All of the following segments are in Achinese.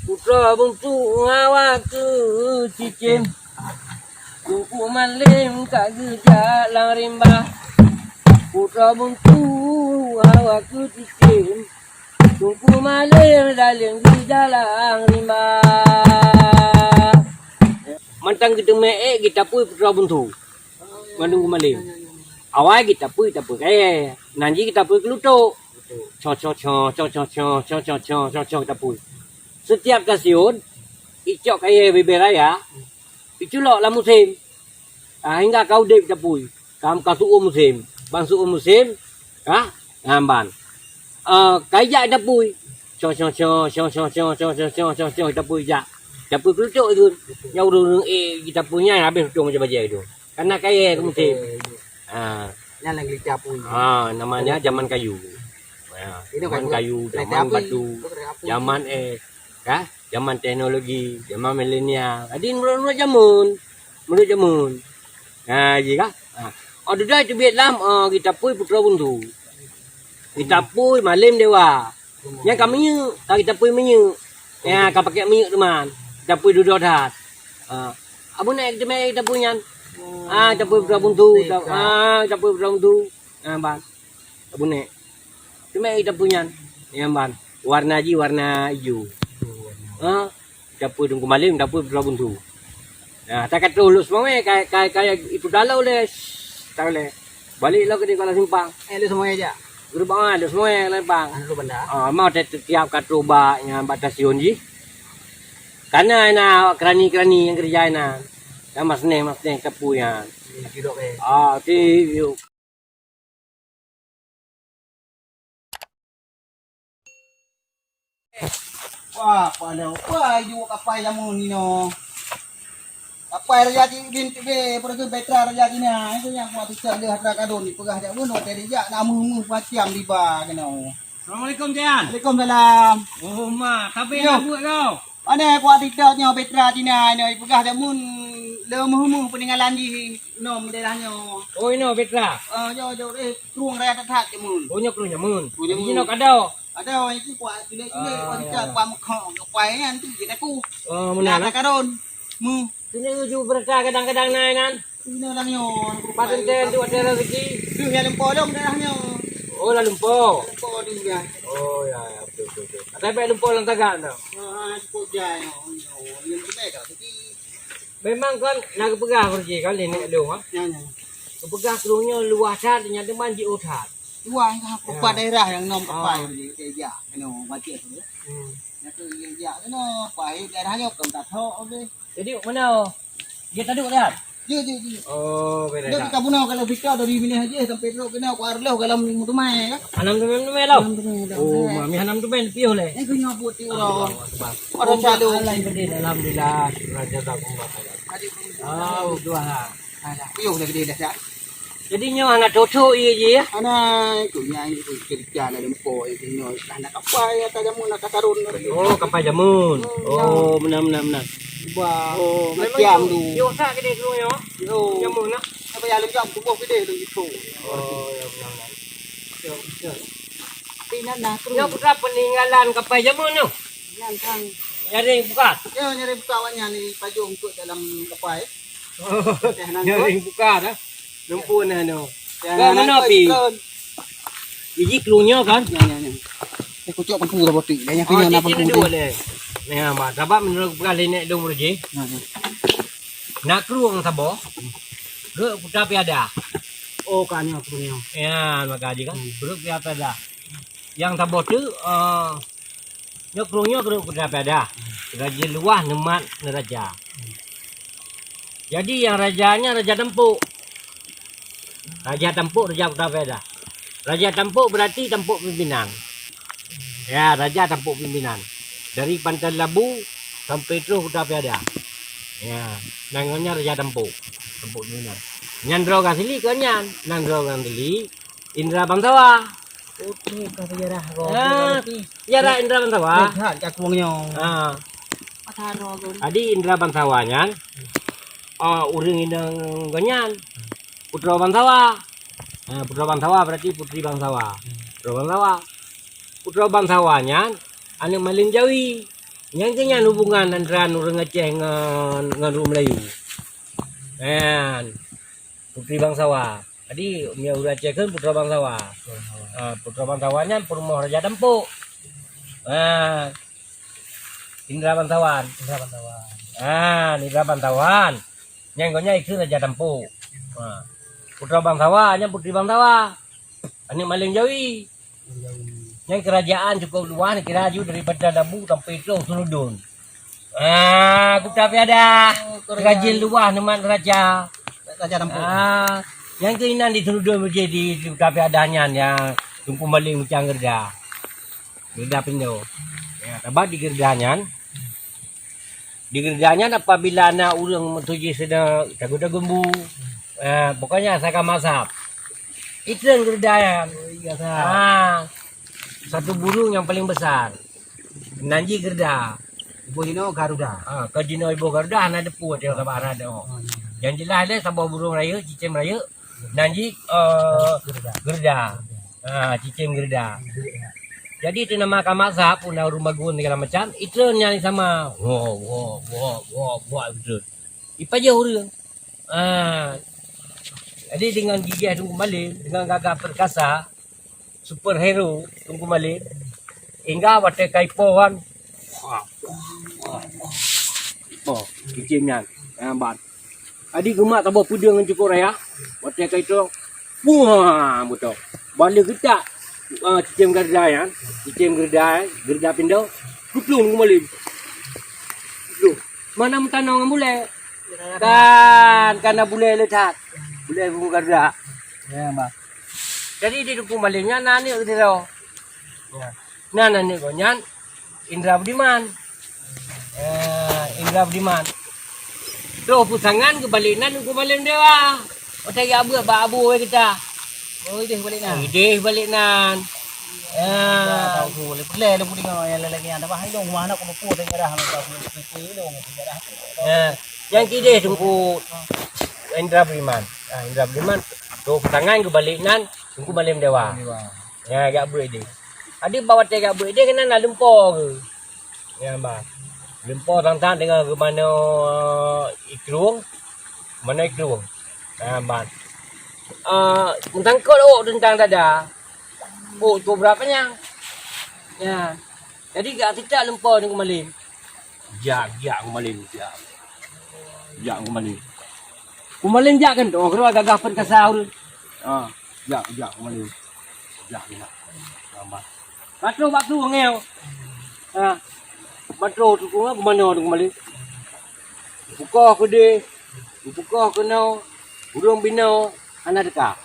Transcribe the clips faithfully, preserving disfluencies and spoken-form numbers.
Putroe Buntu hawa keu cicém. Teungku Malém ka geujak lam rimba. Putroe Buntu hawa keu cicém. Teungku Malém dalem geujak lam rimba. Mantong geuteumé ék geutapui Putroe Buntu. Mandum Teungku Malém. Awai geutapui, tapui kayèe. Nan jih geutapui keu lutôk. Cho, cho, cho, cho, cho, cho, cho, cho, cho, cho, cho, tapui. Setiap stasiun, icok kayèe bibèe raya, iculok lam musém. Ah, hingga ka udép tapui. Ka, ka seu'uem musém. Ban seu'uem musém, ka, nyan ban. Ah, ka ijak tapui. Cho, cho, cho, tapui jak. Tapui keu lutôk tu. Nyang ureueng-ureueng ék jitapui nyan habéh tutong bajèe-bajèe tu. Karena kayèe keu musém. Ha. Nyan lagèe tapui. Ha, namanya zaman kayu. Ha, zaman kayu, zaman batu, zaman es, ka? Zaman teknologi, zaman milenial. Jadi menurut, menurut zaman. Menurut zaman. Ha, ji ka? Ha. Oh, dudoe teubiet lam, oh, geutapui Putroe Buntu. Geutapui Malém Dewa. Nyan ka minyeuk, ka geutapui minyeuk. Ya, ka pakèk minyeuk teuma. Geutapui dudoe that. Ha. Abu Nèk teumé geutapui nyan. Ah, tapui Putroe Buntu, ta-, ah, tapui Putroe Buntu. Ah, ban. Abu Nèk. Teumé tapui nyan. Nyan ban. Warna jih warna ijo. Ah, tapui Teungku Malém, tapui Putroe Buntu. Nah, ta ka troh Lhokseumawe, ka, ka, ka ipeutalô lé. Talô lé. Balek lom keudéh Kuala Simpang. Eh, Lhokseumawe jak. Geureuba Lhokseumawe Kuala Simpang. Ah, Lhokseumawe Banda. Ah, mau te-, tiep ka troh bak nyan bak stasiun jih. Kana na keurani-keurani nyang keureuja inan. Dan masneh-masneh tapui nyan. Sidok, eh. Ah, ti yuk. Wah, pada apa aju kapai jameun inoe? Kapai raja Cina, binti be, pada tu Petra raja Cina. Itu nyang kuat tu cak deh atra kadon ni peugah jak bunoe tadi jak na meuh-meuh macam diba keunoe. Assalamualaikum, Tian. Waalaikumsalam. Oh, ma, tapi nak buat kau. Pane kuat TikTok nyoe Petra Cina nyoe peugah jameun le meuh-meuh peuninggalan jih nom daerah nyoe. Oh, inoe Petra. Ah, jo, jo, eh, krueng raya that-that jameun. Oh, nyoe krueng jameun. Krueng jameun. Jinoe kadau. Kadau itu kuat cilik-cilik, kuat TikTok, kuat meukhok, kuat nyan tu je aku. Oh, meunan. Nah, eh? Takarun. Meuh. Sini uju berita kadang-kadang na inan. Inoe lam nyoe. Paten-ten tu ada rezeki. Duh, ya lempo dong daerah nyoe. Oh, lam lempo. Lempo di dah. Oh, ya, ya, betul, betul, betul. Tapi lempo lam tagak tu. Ah, cukup jai. Oh, yang tu baik tak? Tapi memang kan nak peugah berje kan nenek dong ah. Ya, ya. Peugah turunnya luah that, ternyata manjik utat. Luah kan, ya. Daerah yang nom kapai berje, dia jak. Kena baca tu. Hmm. Nyang tu dia jak kena, pahit daerah nyoe keu tathok habéh. Jadi, mana? Dia taduk dah? Ya, ya, ya. Oh, beres. Dia dah. Kita bunoe kalau kita dari Bini Haji sampai trok kena ku arloh dalam mutumai, kan? Hanam tumai-tumai tau? Hanam tumai tau. Oh, eh. Mami hanam tumai piôh lé. Eh, kena buat tiup. Allahu Akbar. Ada calon. Alhamdulillah, raja tak kumbang. Adik pun. Oh, dua lah. Alah, piôh dah gede dah, dah. Jadi nyoe hana thô-thô ié jih, ya? Hana, ikut nyan, ikut kerja lah lempo, ikut nyoe. Hana kapai, ya, tak jamun, nak takarun. Oh, kapai jamun. Hmm, oh, ya. Meunan, meunan, meunan. Bah, oh, macam tu. Yo, tak gede dulu, ya? Yo. Jamun, nak? Apa ya, lengkap tubuh gede dulu gitu. Oh, ya, meunan, meunan. Yo, yo. Tapi nak, nak terus. Nyoe putra peninggalan kapai jamun, nyoe? Nyan, Kang. Nyari buka? Ya, nyari buka awak nyan, ni pajong untuk dalam kapai. Oh, teh nangkut. Nyaring buka dah. Lumpur nah tu. Teh nangkut, pi. Iji kelunya kan? Nyan, nyan, nyan. Eh, kucok pangku dah botik. Dah nyan kelunya nak pangku tu. Nah, bah, sabab menurut peugah lé nek dong Ruji. Nah, nah. Nak keruang sabo. Rek puta piada. Oh, kan nyoe keruang. Ya, maka aja kan. Hmm. Rek puta piada. Nyang saboh teuk, eh, nyoe krueng nyoe keuneuk kuta piada. Raja luwah neumat neuraja. Jadi nyang raja nyan raja tampok. Raja tampok, raja kuta piada. Raja tampok berarti tampok pimpinan. Ya, raja tampok pimpinan. Dari Pantai Labu sampai troh kuta piada. Ya, nan ngon nyan raja tampok. Tampok pimpinan. Nyan droe gasili kon nyan. Nan droe gasili Indra Bangsawa. Oke, ka sejarah ko. Ah, sejarah Indra Bangsawa. Lihat kat kuang nyoe. Ah. Jadi Indra Bangsawa nyan, ah, ureueng inong gobnyan. Putroe Bangsawa. Ah, Putroe Bangsawa berarti putri Bangsawa. Putroe Bangsawa. Putroe Bangsawa nyan aneuk Malém Jawi. Nyan keuh nyan hubungan antara ureuëng Aceh ngon, ngon ureuëng Melayu. Nyan, putri bangsawan. Jadi, meunyoe ureuëng Aceh kan putra bangsawan. Ha, putra bangsawan nyan peurumoh Raja Tampok. Ha, Indra Bangsawan. Indra Bangsawan. Ha, Indra Bangsawan. Nyan gobnyan ikheun Raja Tampok. Ha. Putra bangsawan, nyan putri bangsawan. Aneuëk malém Jawi. Nyan keurajaan cukup luwah, kira ju daripada Dabu sampai troh Seuludon. Ah, Kuta Piadah. Oh, keurajaan. Keurajaan luwah neumat raja. Raja Tampok. Ah, nyan keuh inan di Seuludon beujeuet di Kuta Piadah nyan, ya, Teungku Malém Ucang Geureuda. Geureuda Pindo. Ya, sabab di Geureuda nyan, di Geureuda nyan apabila na ureuëng tujoh sidang tagun-tagun bu, eh, pokoknya saga mazhab. Itu yang Geureuda nyan. Oh, iya, sah. Ah, satu burung yang paling besar. Nan jih Geureuda. Iboh jinoe Garuda. Ah, ka jinoe iboh Garuda hana deupue teuh sabab hana deungoe. Oh, iya. Yang jelas deh saboh burung rayeuk, cicém rayeuk. Nan jih, eh, Geureuda. Geureuda. Ha, cicém Geureuda. Jadi itu nama ka mazhab, pun ureuëng bagun segala macam, itu nyan sama. Wo, wo, wo, wo, wo, itu. Ipajoh ureuëng. Ha. Jadi dengan gigih Teungku Malém, dengan gagah perkasa, superhero Teungku Malém, hingga watée ka ipo kan. Oh, cicém nyan. Ha, ban. Adi geumat saboh peudeueng ngon cukôp raya, watée ka itong, puah, beutôi. Bale geutak, ah, cicém Garuda nyan, cicém Garuda, Garuda Pindo, geuplong Teungku Malém. Duh, mana meutanong ngon bulée? Kan, kana bulée le that. Bulée Teungku Garuda. Ya, bah. Jadi di Teungku Malém nyan na aneuëk keudroe. Ya. Nan aneuëk gobnyan Indra Budiman. Eh, Indra Budiman. Troh peusangan geubalek nan Teungku Malém Dewa. Watée geubeuet bak Abu wai kita. Oh, ideh balik nan. Ideh balik nan. Ya. Tahu tu, boleh pulai lu dengar yang lelaki yang dah bah ilong rumah anak kumpul tengah dah. Ya. Yang kideh Teungku Indra Budiman. Ah, Indra Budiman. Troh peusangan geubalek nan Teungku Malém Dewa. Dewa. Ya, jak beuet ideh. Adi bak watée jak beuet ideh keunan na lumpo keu. Ya, ban. Lumpo tang-tang deungon geumanoe ikrueng, manoe ikrueng. Ya, ban. Ah, meusangkot ôk teuntang dada. Ôk kobra panyang. Ya. Jadi gak titak lumpo Teungku Malém. Jak, jak Teungku Malém, jak. Jak Teungku Malém. Teungku Malém jak kan, oh, keudroe gagah perkasa ureuëng. Ah, jak, jak Teungku Malém. Jak, jak. Tambah. Batroh bak krueng nyoe. Ha. Batroh tu krueng, keu manoe Teungku Malém. Peukoh keudeh, peukoh keunoe, ureuëng binoe hana teuka.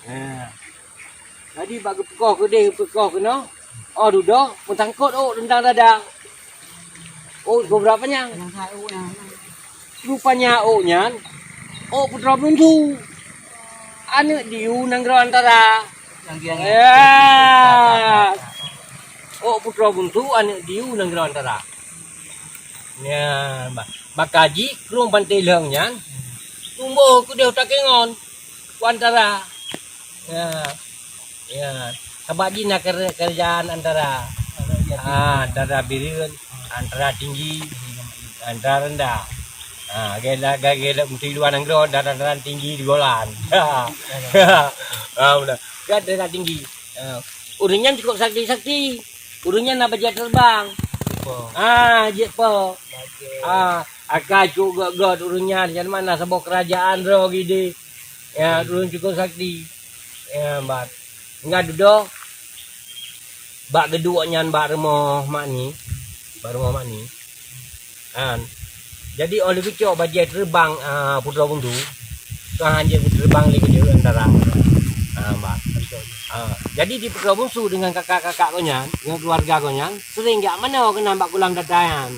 Ha. Jadi bak geupeukoh keudeh, geupeukoh keunoe, oh dudoe meusangkot ôk teuntang dada. Ôk kobra panyang. Rupanya ôk nyan, ôk putroe bungsu. Aneuëk Diu Nanggroe Antara. Ya. Ôk putroe bungsu aneuëk Diu Nanggroe Antara. Ya, ba-, maka jih krueng Panté Lheueng nyan tumboh keudeh u Takengon, u Antara. Ya. Ya, sabab jih na kere-, keurajaan antara, ah, antara Bireuen, antara tinggi, antara rendah. Ah, lagée la-, lagée la-, meuti luwa nanggroe, dataran tinggi di golan. Ah, beuna. Kan antara tinggi. Ah, ureuëng nyan cukup sakti-sakti. Ureuëng nyan na bajée terbang. Po. Ah, jeuet po. Bajée. Ah, akai cukup gét-gét ureuëng nyan, nyan mana saboh keurajaan droe gideh. Ya, ureuëng cukup sakti. Ya, ban. Enggak dudoe bak geuduek nyan bak rumoh Mak Ni. Bak rumoh Mak Ni. Kan. Jadi, óh lheueh geucok bajée terbang, ah, putroe bungsu, ka hanjeuet terbang lé keudeh antara. Ah, ban. Ah, jadi di putroe bungsu dengan kakak-kakak gobnyan, dengan keluarga gobnyan, sering jak manoe keunan bak kulam data nyan.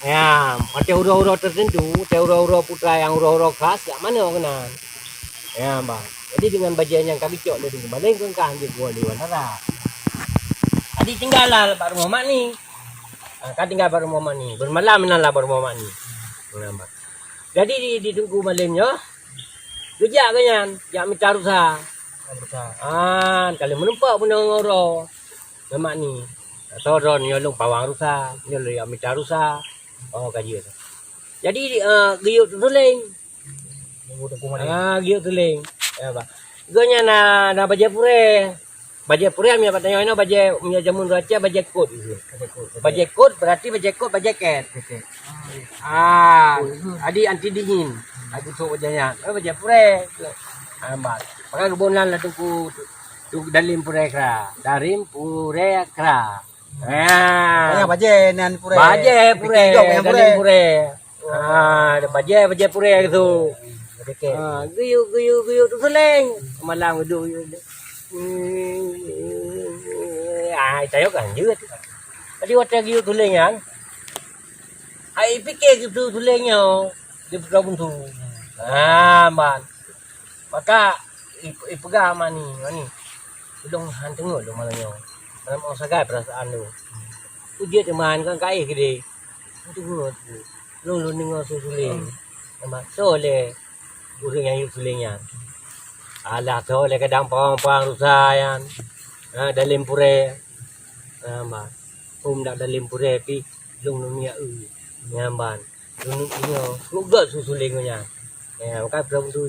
Ya, watée uroe-uroe tertentu, watée uroe-uroe putra nyang uroe-uroe khas, jak manoe keunan. Ya, bah. Jadi dengan bajée nyang ka geucok lé Teungku Malém keu kah jeuet geuwoe lé Wantara. Jadi tinggal lah bak rumoh Mak Ni. Ha, ka tinggal bak rumoh Mak Ni. Bermalam inan lah bak rumoh Mak Ni. Ya, bah. Jadi di, di Teungku Malém nyoe, geujak gobnyan, jak mita rusa. Rusa. Ah, kali meureumpok bunoe ngon uroe. Ngon Mak Ni. Soe droe nyoe lôn pawang rusa, nyoe lôn jak mita rusa. Oh, ka jeuet. Jadi, eh, geuyue teutuléng. Nunggu Teungku Malim. Ah, geuyue tuléng. Ya, bah. Geuh nyan na, na bajée purée. Bajée purée, meunyo bak tanyoe inoe bajée, meunyo jameun ureueng Aceh bajée kot. Bajée kot, bajée kot. Bajée kot berarti bajée kot, bajée két. Bajée két. Ah, jadi anti dingin. Aku sok bajée nyan. Eh, bajée purée. Ah, bah. Pakai keubonan lah Teungku, tu, tu dalem purée kra. Dalem purée kra. Ah. Pokoknya bajée nan purée. Bajée purée, dalem purée. Ah, ada bajée, bajée purée gitu. Bajée két. Ah, geuyue, geuyue, geuyue teutuléng. Malam geuyue, geuyue. Hmm, ah, saya kan jeuet. Tadi watée geuyue tuléng nyan. Ai pikir geuyue tuléng nyoe di Putroe Bunsu. Ah, man. Maka i-, ipeugah mani, mani. Ulôn han teungeut lôn malam nyoe. Malam nyoe sagai peurasaan lôn. Ujeut teuma kan kaih keudeh. Han teungeut. Lôn, lôn deungoe su tuléng. Nama soe lé ureueng nyang yue tuléng nyan? Alah, soe lé kadang pawang-pawang rusa nyan. Ha, dalem purée. Ha, bah. Hom dak dalem purée pih lôn neumia eu. Nyan ban. Tunuk nyoe, keu gét su tuléng nyan. Ya, maka Putroe Bunsu,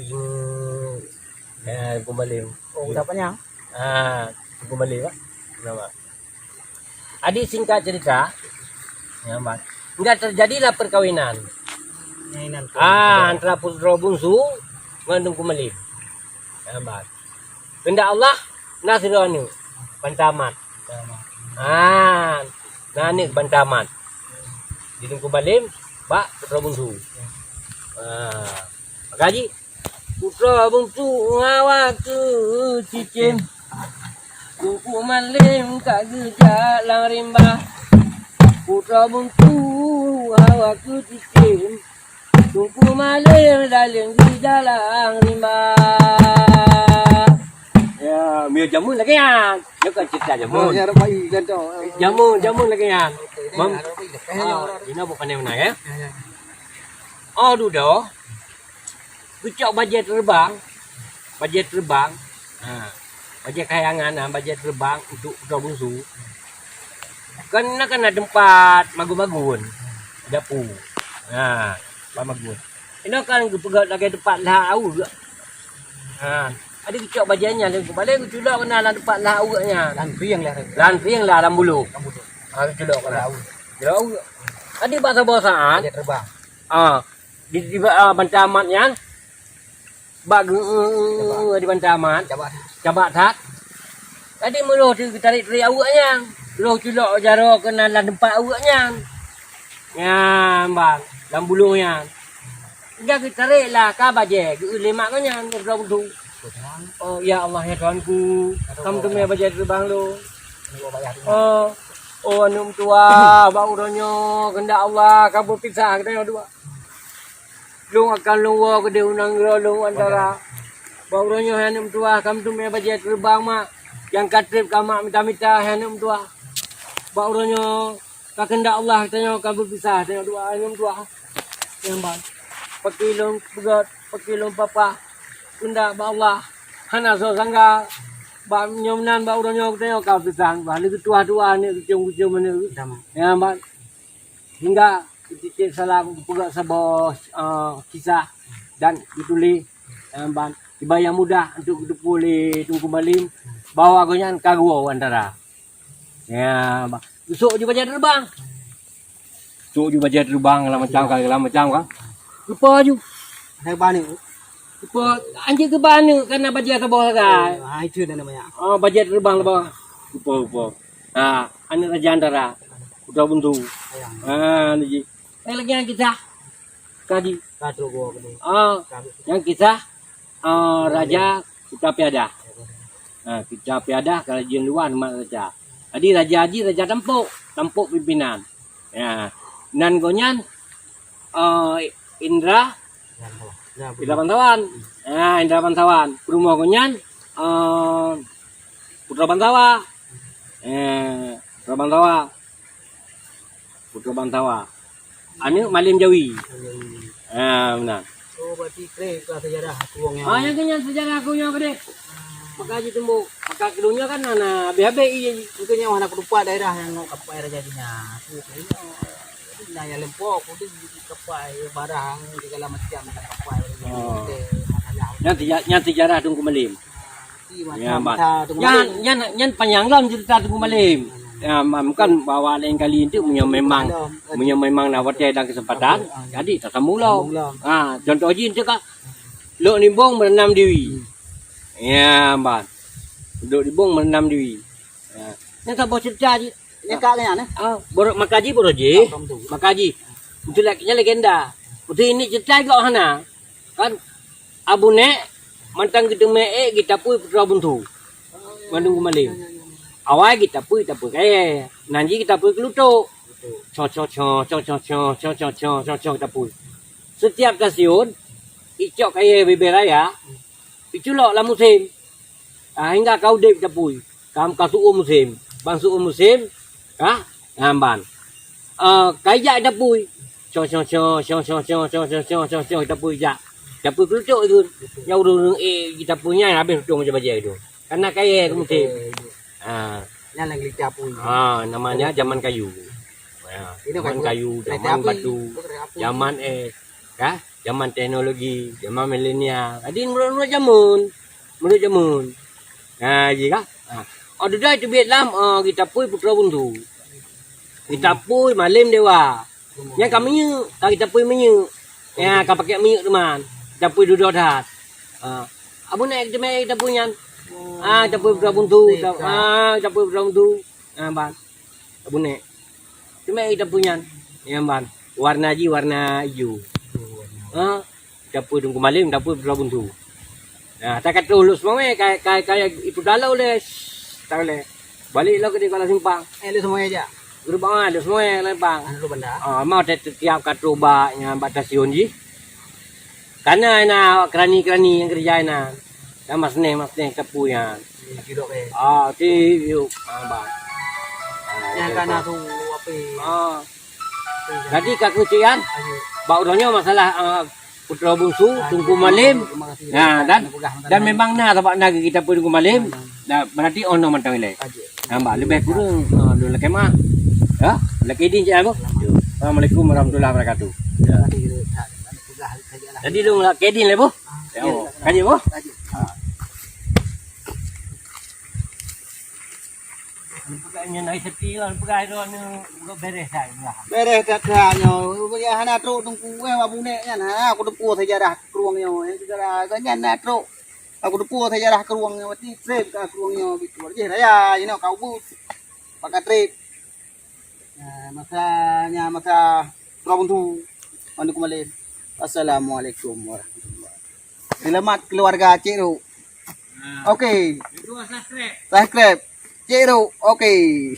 ya, kembali. Oh, udah panjang? Ah, kembali, Pak. Nama? Jadi singkat cerita, ya, Pak. Enggak terjadilah perkawinan. Perkawinan. Ah, antara Putroe Bunsu ngon Teungku Malim. Ya, Pak. Keundak Allah, na sidroe aneuk, Bantamat. Ah, na aneuk Bantamat. Di Teungku Malim, bak Putroe Bunsu. Ah, maka jih, Putroe Bunsu hawa keu cicém. Teungku Malim ka geujak lam rimba. Putroe Bunsu hawa keu cicém. Teungku Malim dalem di dalam rimba. Ya, meunyo jameun lagée nyan. Nyoe kan cerita jameun. Oh, ya, Rabbi, gantoh. Jameun, jameun lagée nyan. Mam-, ah, inoe bukan yang menang, ya. Ya, ya. Oh, dudoe. Geucok bajée teubang. Bajée teubang. Ha. Bajée kayangan, ha, bajée teubang untuk Putroe Bunsu. Kan na, kan na teumpat magun-magun. Dapu. Ha, teumpat magun. Inoe kan geupeugét lagée teumpat lhah aweuek. Ha. Jadi geucok bajée nyan lé geubalek geuculok keunan lam teumpat lhah aweuek nyan. Lam pieng lah. Lam pieng lah, lam bulo. Lam bulo. Ha, geuculok keunan. Lhah aweuek. Culok aweuek. Jadi bak saboh saát. Bajée teubang. Ha. Di, di, ah, Bantamat nyan. Bak geu-, di Bantamat. Cabak that. Cabak that. Jadi meulôh teutarek-tarek aweuek nyan. Lôh culok jaroe keunan lam teumpat aweuek nyan. Nyan, bang. Lam bulo nyan. Ka geutarek lah ka bajée, geu-eu lé mak geuh nyan, geuh lom tu. Oh, ya Allah, ya Tuhanku. Kam teumé bajée teubang lôn. Oh, oh, aneuk meutuwah, bak uroe nyoe, keundak Allah, ka beupisah geutanyoe dua. Lôn akan lôn woe keudeh u nanggroe lôn u Antara. Bak uroe nyoe, hai aneuk meutuwah, kam teumé bajée teubang, mak. Nyang ka treb ka mak mita-mita, hai aneuk meutuwah. Bak uroe nyoe, ka keundak Allah geutanyoe ka beupisah, tanyoe dua, hai aneuk meutuwah. Nyang ban. Pakri lôn peugét, pakri lôn papah. Keundak bak Allah. Hana soe sangga. Bak nyoe meunan, bak uroe nyoe geutanyoe ka beupisah. Bah lé geutuwah-tuwah aneuk, geucôm-geucôm aneuk. Nyang ban. Hingga tieb-tieb salam geupeugah saboh, eh, kisah dan geutuléh, eh, ban, kiban nyang mudah untuk geuteupeue lé Teungku Malim bahwa gobnyan ka geuwoe u Antara. Ya, ba-, geusok ju bajée teubang. Sok ju bajée teubang, segala macam ka, segala macam ka. Lupa ju. Ada bani. Lupa, anjing keu bani, karena bajée saboh sagai. Ah, itu dah namanya. Oh, bajée teubang leubeh. Lupa, lupa. Ha, aneuk Raja Antara. Putroe Bunsu. Sayang. Ha, ni ji. Eh, lagée nyang kisah. Kaji. Ka trok gua ke ni. Ah, nyang kisah, ah, Raja Kuta Piadah. Ha, Kuta Piadah ka laju luwa nibak raja. Jadi raja ji raja tampok, tampok pimpinan. Ya. Nan gobnyan, ah, Indra, Indra Bangsawan. Ha, Indra Bangsawan. Peurumoh gobnyan, ah, Putroe Bangsawa. Eh, Putroe Bangsawa. Putroe Bangsawa. Aneuk Malim Jawi. Ha, meunan. Oh, berarti kreh ka sejarah aku wong nyan. Ah, nyang keu nyan sejarah aku nyoe keudeh. Maka jitumbok, maka keudunyo kan hana habéh-habéh ie. Mungkin nyoe hana kutupat daerah nyang ngon kapai raja jih nyan. Aku keunoe, jadi na nyang lempok, aku di kapai barang segala macam, kapai. Oh. Masalah. Nyan sija-, nyan sejarah Teungku Malim. Iya, ya, masa, masa Teungku Malim. Nyan, nyan, nyan panjang lom cerita Teungku Malim. Ya, ma-, bukan bahwa lain kali itu, meunyoe memang, meunyoe memang na watèe dan kesempatan, jadi tasambung lom. Sambung lom. Ha, contoh jih tu kan, Lok Nibong meureunom di wie. Ya, ban. Lok Nibong meureunom di wie. Ya. Nyan saboh cerita jih. Nyan ka nyan, eh? Ah, boro-, maka jih boro jih. Maka jih. Beutôi lagèe nyan legenda. Beutôi ini cerita gok hana. Kan Abu Nek mantong geuteumé ék geutapui putra buntu. Mandum Teungku Malim. Awai geutapui, tapui kayèe. Nan jih geutapui keu lutok. Cho, cho, cho, cho, cho, cho, cho, cho, cho, cho, cho, tapui. Setiap stasiun, icok kayèe bibèe raya, iculok lam musém. Ah, hingga ka udép tapui. Ka, ka su'um musém. Ban su'um musém, ka, nyan ban. Ah, ka ijak tapui. Cho, cho, cho, cho, tapui ijak. Tapui keu lutok itu. Nyang ureueng-ureueng ék jitapui nyan habéh lutok macam bajèe itu. Karena kayèe keu musém. Ah. Nyan lagèe tapui. Ah, namanya zaman kayu. Ya, zaman kayu, zaman batu, zaman es, ka? Zaman teknologi, zaman milenial. Jadi menurut, menurut zaman, menurut zaman. Ha, ji ka? Ha. Oh, dudoe teubiet lam, oh, geutapui putra buntu. Geutapui Malim Dewa. Nyan ka minyeuk, ka geutapui minyeuk. Ya, ka pakai minyeuk teuma. Geutapui dudoe that. Ha. Abu Nek teumé geutapui nyan. Ah, tapui putra buntu, ta-, ah, tapui putra buntu. Ah, ban. Abu Nek. Teumé tapui nyan. Nyan ban. Warna jih warna ijo. Ha? Tapui Teungku Malim, tapui putra buntu. Nah, ta ka troh Lhokseumawe, ka, ka, ka ipeudalo lé. Tahu lé. Balik lom keudéh Kuala Simpang. Eh, Lhokseumawe jak. Geureuba Lhokseumawe Kuala Simpang. Ah, Lhokseumawe Banda. Ah, mau te-, tiap ka troh bak nyan bak stasiun jih. Kana na kerani-kerani nyang keureuja inan. Dan masneh-masneh tapui nyan. Di Cidok, eh. Ah, ti yuk. Ah, bang. Ah, nyang kana tu apa? Ah. Jadi ka keucikan. Bak uroe nyoe masalah, ah, putra bungsu, Teungku Malim. Nah, dan, dan memang na sabab na geutapui Teungku Malim. Nah, berarti oh no mantong ilèe. Nampak lebih kurang, ah, dua lakèe mah. Ya, lakèe idin cik aku. Assalamualaikum warahmatullahi wabarakatuh. Ya. Jadi dong lakèe idin lé boh. Ya, oh, kaji boh. Peugah nyan ai seti lah, peugah droeneuh, beureh that, peugah. Beureh that, that nyoe. Hana trok Teungku, eh, Abu Nek nyan. Ha, aku teupeue sejarah krueng nyoe. Sejarah nyan na trok. Aku teupeue sejarah krueng nyoe. Berarti trép ka krueng nyoe gitu. Jih raya, you know, kau bu. Pakai trép. Nah, masa nya masa Putra Buntu. Teungku Malim. Assalamualaikum warahmatullahi. Selamat keluarga Cik Ru. Okey. Subscribe. Cik Ru. Okey.